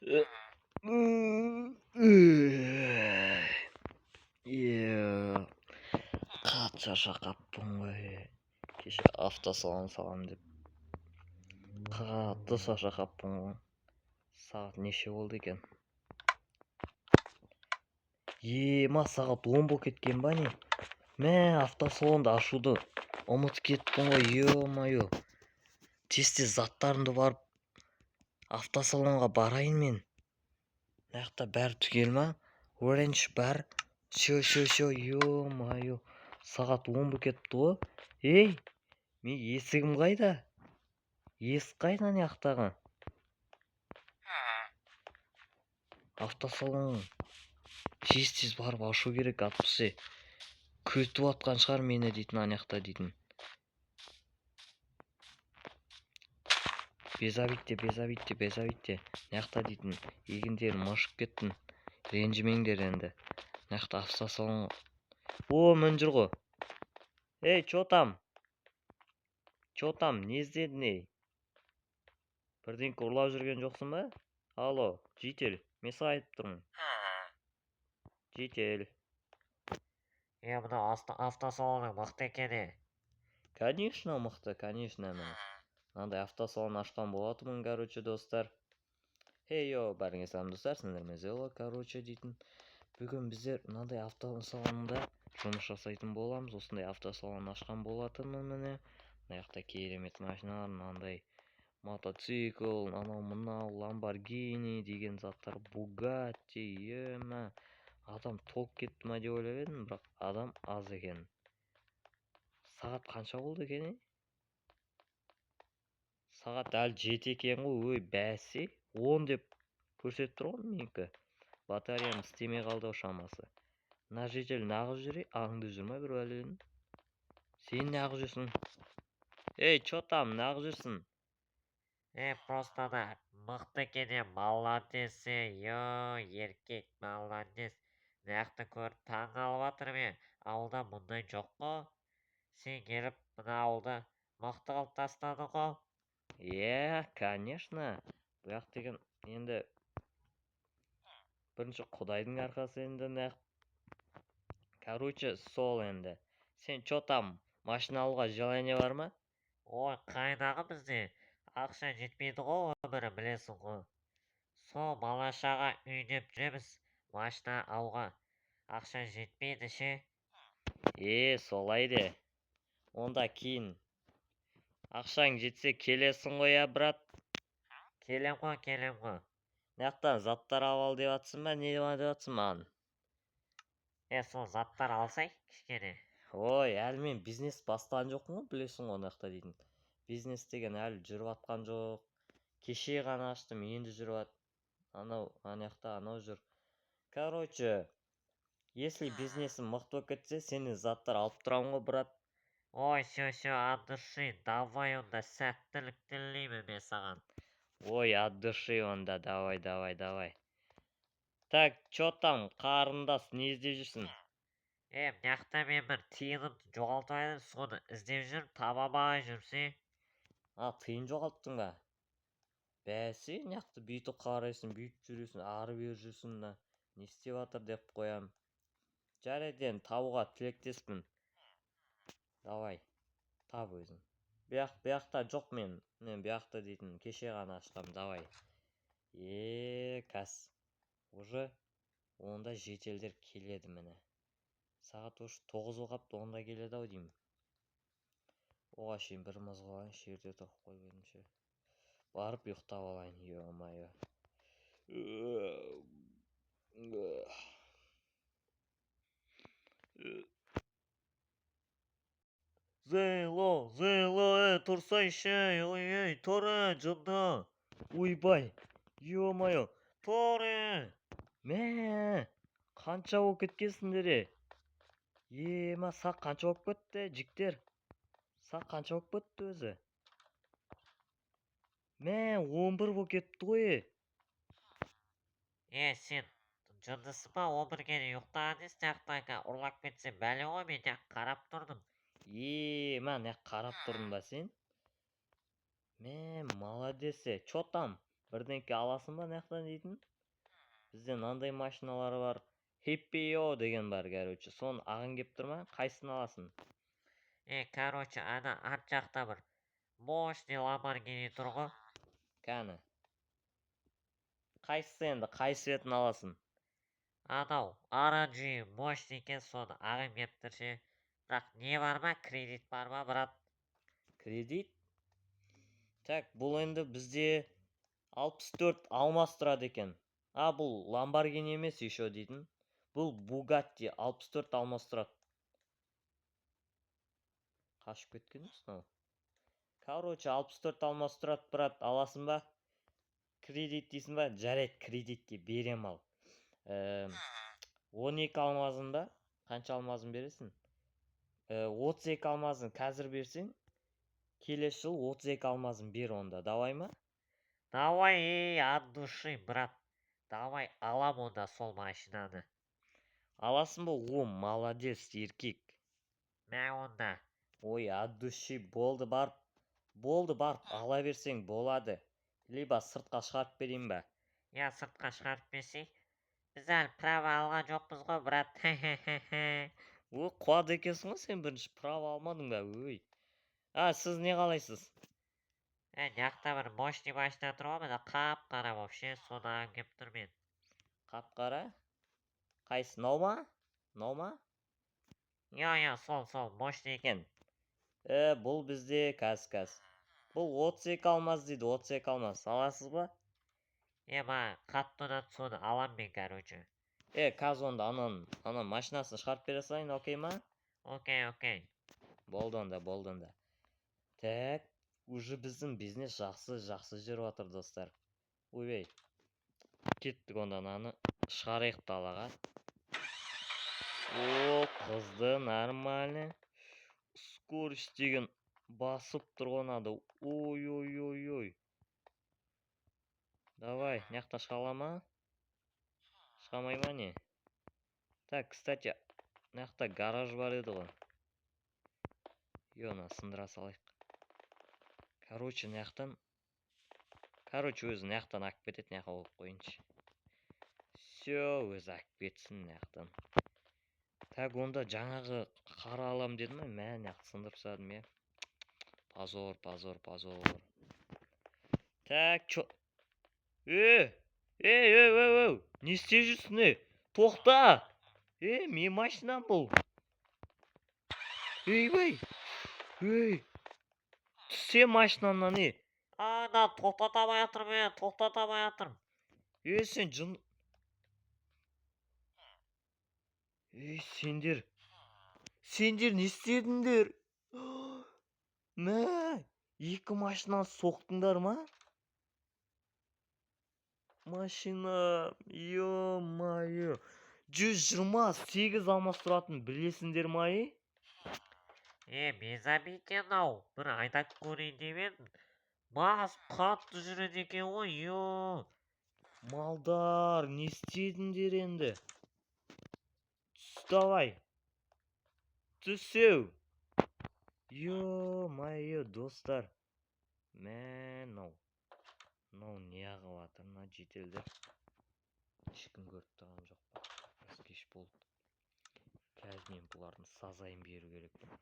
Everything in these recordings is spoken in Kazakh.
Е, қатты шаршап қаппын ғой. Кеше автосалон саламын деп қатты шаршап қаппын ғой. Сағат неше болды екен? Ема, сағат 10 болып кеткен ба, не? Мә, автосалонды ашуды ұмытып кеттім ғой, ё-моё. Тез тез заттарымды барып автосалонға барайын мен. Мына жақта бәрі түгел ма? Оранж бар. Все, все, все, ё-моё. Сағат 10 болып кетіпті ғой. Ей, мен есігім қайда? Есік қайда ана жақтағы? Автосалон тез тез барып ашу керек, әйтпесе күтіп жатқан шығар мені дейтін ана жақта дейтін. Без обид, без обид, без обид. Мына жақта дейтін егіндерім ашып кеттім. Ренжімеңдер енді. Мына жақта автосалон. О, мін жүр ғой. Ей, чё там? Чё там? Не іздедің, ей? Бірдеңке ұрлап жүрген жоқсың ба? Алло, житель, мен саған айтып тұрмын. Житель. Е, мынау автосалоның мықты екен, е. Конечно, мықты, конечно, міне. Мынандай автосалон ашқан болатынмын, короче, достар. Хей, йо, бәріңе сәлем, достар, сіздермен Зело, короче, дейтін. Бүгін біздер мынандай автосалонда жұмыс жасайтын боламыз. Осындай автосалон ашқан болатынмын, міне. Мына жақта керемет машиналар, мынандай мотоцикл, анау мынау, Ламборгини деген заттар, Бугатти, ема. Адам толып кетті ма деп ойлап едім, бірақ адам аз екен. Сағат қанша болды екен, е? Сағат әлі 7 екен ғой, ой, бәсе, 10 деп көрсетіп тұр ғой менікі. Батареям істемей қалды ау шамасы. Мына житель нағыз жүр, аңды жүр ма бір бәлені? Сен неғып жүрсің? Ей, чё там, неғып жүрсің? Е, просто да мықты екен, е, молодец, е, ё, еркек, молодец. Мына жақты көріп таң қалып жатырмын, е. Ауылда мұндай жоқ қой. Сен келіп мына ауылды мықты қылып тастадың ғой. Е, конечно. Бұл жақ деген енді бірінші құдайдың арқасы енді нақ. Короче, сол енді. Сен чё там, машина алуға желание бар ма? Ой, қайдағы, бізде ақша жетпейді ғой өмірі, білесің ғой. Сол бала шаға үйдеп жүреміз, машина алуға ақша жетпейді ше. Е, солай де. Онда кейін ақшаң жетсе келесің ғой, я, брат? Келем ғой, келем ғой. Мына жақтан заттар алып ал деп жатсың ба, не деп жатсың маған? Е, сол заттар алсай кішкене. Ой, әлі мен бизнес бастаған жоқпын ғой, білесің ғой, ана жақта дейтін. Бизнес деген әлі жүріп жатқан жоқ. Кеше ғана аштым, енді жүріп жатыр. Анау, ана жақта анау жүр. Короче, если бизнесім мықты болып кетсе, сенен заттар алып тұрамын ғой, брат. Ой, все, все, от души, давай онда, сәттілік тілеймін мен саған. Ой, от души онда, давай, давай, давай. Так, чё там, қарындас, не іздеп жүрсің? Е, мына жақта мен бір тиынымды жоғалтып едім, соны іздеп жүрмін, таба алмай жүрмін ше. А, тиын жоғалттың ба? Бәсе, мына жақты бүйтіп қарайсың, бүйтіп жүресің, ары бері жүрсің, мына не істеп жатыр деп қоямын. Жарайды, енді табуға тілектеспін. Давай, тап өзің. Бұяқ, бұяқта жоқ мен. Мен бұяқта дейтін кеше ғана ашқам, давай. Е, кәс. Уже онда жительдер келеді міне. Сағат уже 9 болып қапты, онда келеді ау деймін. Оға шейін бір мызғып алайыншы, ерте тұрып қойып едім ше. Барып ұйықтап алайын, ё-моё. Зейло, Зейло, е, тұрсайшы, ой, ей, тұр, е, жынды. Ойбай, ё-моё. Тұр, е. Мә, қанша болып кеткенсіңдер, е? Ема, сағат қанша болып кетті, жігіттер? Сағат қанша болып кетті өзі? Мә, 11 болып кетті ғой, е. Е, сен жындысың ба, 11-ге дейін ұйықтаған несі, мына жақтан ұрлап кетсе бәле ғой, мен тек қарап тұрдым. Е, мә, не қарап тұрдың ба сен? Мә, молодец, е. Чё там? Бірдеңке аласың ба мына жақтан дейтін? Бізде мынандай машиналар бар. Хиппио деген бар, короче. Соны ағың кеп тұр ма? Қайсысын аласың? Короче, ана арт жақта бір мощный Ламборгини тұр ғой. Кәні. Қайсысы енді? Қай цветін аласың? Анау оранжевый мощный екен, соны ағым кеп тұр ше. Бірақ не бар ма? Кредит бар ма, брат? Кредит? Так, бұл енді бізде 64 алмас тұрады екен. А, бұл Ламборгини емес еще дейтін. Бұл Бугатти 64 алмас тұрады. Қашып кеткен емес мынау. Короче, 64 алмас тұрады, брат, аласың ба? Кредит дейсің ба? Жарайды, кредитке берем ал. 12 алмазын ба? Қанша алмазын бересің? 32 алмазын қазір берсең, келесі жыл 32 алмазын бер онда. Давай ма? Давай, ей, от души, брат. Давай, алам онда сол машинаны. Аласың ба? О, молодец, еркек. Мә онда. Ой, от души, болды барып. Болды барып, ала берсең болады. Либо сыртқа шығарып берейін ба? Я, сыртқа шығарып берсей. Біз әлі права алған жоқпыз ғой, брат. Ой, қуады екенсің ғой сен, бірінші права алмадың ба? Ой. А, сіз не қалайсыз? Мына жақта бір мощный машина тұр ғой, мына қап-қара болып ше, соны алғым кеп тұр мен. Қап-қара? Қайсы, мынау ма? Мынау ма? Иә, иә, сол, сол, мощный екен. Бұл бізде кәз. Бұл 32 алмаз дейді, 32 алмаз. Аласыз ба? Маған қатты ұнады, соны алам мен, короче. Қазір онда анан машинасын шығарып бере салайын, окей ма? Окей, окей. Болды онда, болды онда. Так, уже біздің бизнес жақсы, жақсы жүріп жатыр, достар. Ойбай. Кеттік онда, ананы шығарайық далаға. О, қызды, нормально. Скорость деген басып тұр ғой мынада. Ой, ой, ой, ой. Давай, мына жақта шыға ала ма? Шыға алмай ма не? Так, кстати, мына жақта гараж бар еді ғой. Е, мына сындыра салайық. Короче, мына жақтан, короче, өзі мына жақтан алып кетеді, мына жаққа қойып қояйыншы. Всё, өзі алып кетсін мына жақтан. Так, онда жаңағы қара алам дедім ғой, мә, мына жақты сындырып тастадым, е. Позор, позор, позор. Так, чё? Е, е, е, е, е, не істеп жүрсің, е? Тоқта! Е, менің машинам бұл. Ейбай! Ей! Түссе машинамнан, е. Ана, тоқтата алмай жатырмын, мен, тоқтата алмай жатырмын. Е, сен жын... Ей, сендер... Сендер не істедіңдер? Мә, екі машинаны соқтыңдар ма? Машина, ё-моё. 128 алмас тұратын білесіңдер ма, е? Без обид ау. Бір айдап көрейін деп едім. Бас қатты жүреді екен ғой, ё. Малдар, не істедіңдер енді? Түс давай. Түсеу. Ё-моё, достар. Мә, мынау. Мынау не қылып жатыр, мына жителдер? Ешкім көріп тұрған жоқ па? Біраз кеш болды. Қазір мен бұлардың сазайын беру керекпін.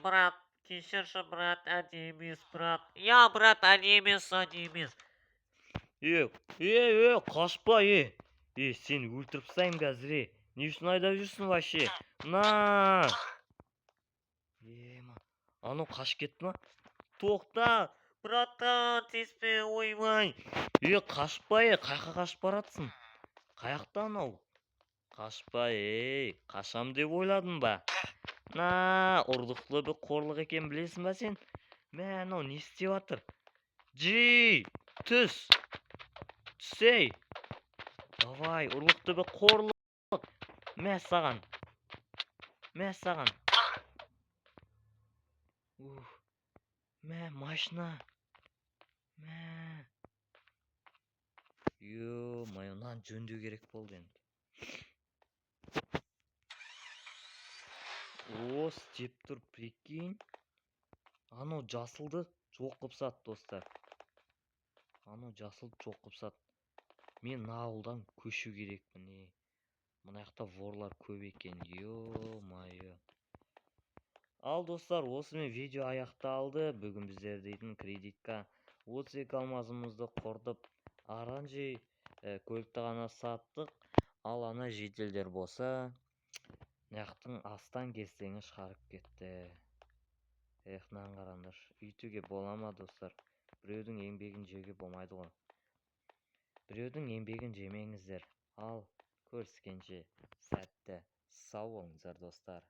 Брат, кешірші, брат, әдейі емес, брат. Я, брат, әдейі емес, әдейі емес. Е, е, е, қашпа, е. Е, сені өлтіріп тастаймын қазір, е. Не үшін айдап жүрсің вообще? На! Е, ма. Анау қашып кетті ма? Тоқта! Братан, тиіспе, ойбай. Е, қашпа, е, қаяққа қашып баратсың? Қаяқта анау? Қашпа, ей, қашам деп ойладың ба? На, ұрлықты бір қорлық екен білесің ба сен? Мә, анау не істеп жатыр? Жи, түс. Түсей. Давай, ұрлықты бір қорлық. Мә саған. Мә саған. Ух. Мә, машина. Мә. Ё-моё, мынаны жөндеу керек болды енді. О, істеп тұр, прикинь. Анау жасылды. Жоқ қылып тастады, достар, анау жасылды жоқ қылып тастады. Мен мына ауылдан көшу керекпін. Е, мына жақта ворлар көп екен, ё-моё. Ал, достар, осымен видео аяқталды. Бүгін біздер дейтін кредитка 32 алмазымызды құртып, оранжевый көлікті ғана саттық. Ал ана жительдер болса, мына астан кестеңі шығарып кетті. Эх, мынаны қараңдаршы, үйтуге бола ма, достар? Біреудің еңбегін жеуге болмайды ғой. Біреудің еңбегін жемеңіздер. Ал көріскенше, сәтті, сау болыңыздар, достар.